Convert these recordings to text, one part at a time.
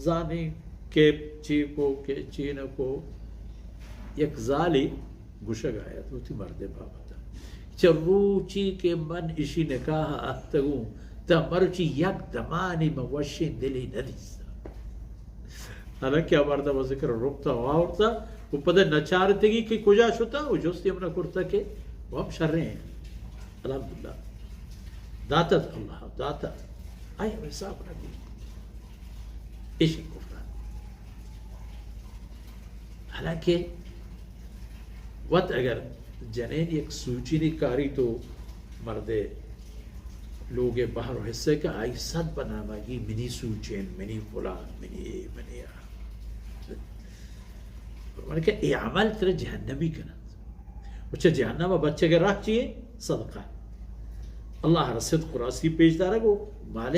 زانیں کہ چی کو، کہ چی نہ کو۔ یک زالے گوشگ ءَ ات وتی مردے بابت ءَ، چہ روچی کہ من اشی نکاح ءَ اتکگوں، تاں مرچی یک دمانے من وشیں دلے نہ دیستہ۔ حالانکہ آ مرد ءَ ذکر رپتہ و آورتہ و پدا نچارتگی کہ کجا شتہ و جستی ہم نہ کرتہ کہ و ہم شریں۔ الحمدللہ۔ داتہ اللہ، داتہ۔ آئی ہم حساب نہ بیت۔ ایشی کفر۔ حالانکہ وت اگر جنین یک سوچینی کاری تو مردے لوگ بہر و حصے کہ آئی صد بنامگی منی سوچین، منی فلان، منی اے، منی آ۔ فرمانے کہ اے عمل ترا جہنمی کنت۔ و چہ جہنم ءَ بچگ ءِ راہ چی اے؟ صدقہ۔ اللہ ءَ را صدق و راستی پیش دارگ و مال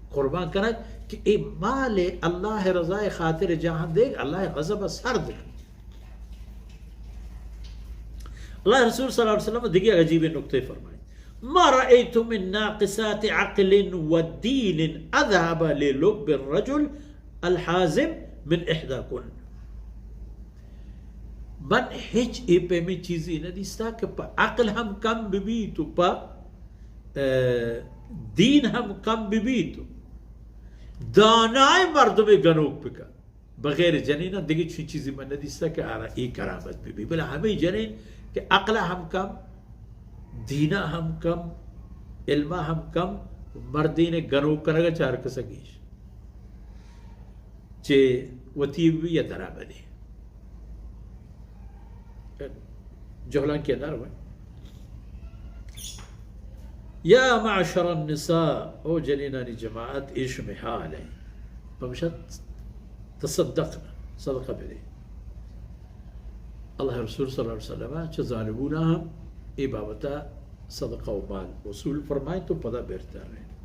قربان کنگ کہ اے مال اللہ ءِ رضا ءِ خاطر جاہاں دیگ، اللہ ءِ غضب ءَ سرد کنت۔ اللہ ءِ رسول صلی اللہ علیہ وسلم دگہ عجیبیں نکتے فرمائیت، ما رأيت من ناقصات عقل ودين أذهب للب الرجل الحازم من إحداكن۔ من ہچ اے پیمیں چیزے نہ دیستا کہ پہ عقل ہم کم بہ بیت و پہ، اه، دین ہم کم بہ بیت و دانائیں مردمے گنوک بکن۔ بغیر جنین ءَ دگہ چی چیزے من نہ دیستا کہ آرا اے کرامت بہ بی۔ بلے ہمے جنین کہ عقل ءَ ہم کم، دین ءَ ہم کم، علم ءَ ہم کم، مردین ءِ گنوک کنگ ءَ چار کس ءَ گیش۔ چہ وتی بہ بی یا درآمدی۔ جہلانکی ءَ نہ روئے۔ یا معشر النساء، او جنینانی جماعت، اے شمے حال ایں۔ پمشا تصدقن، صدقہ بدے۔ اللہ ءِ رسول صلی اللہ علیہ وسلم چہ زالبونا ہم اے بابت ءَ صدقہ و مال وصول فرمائیت و پدا بہتر رہے۔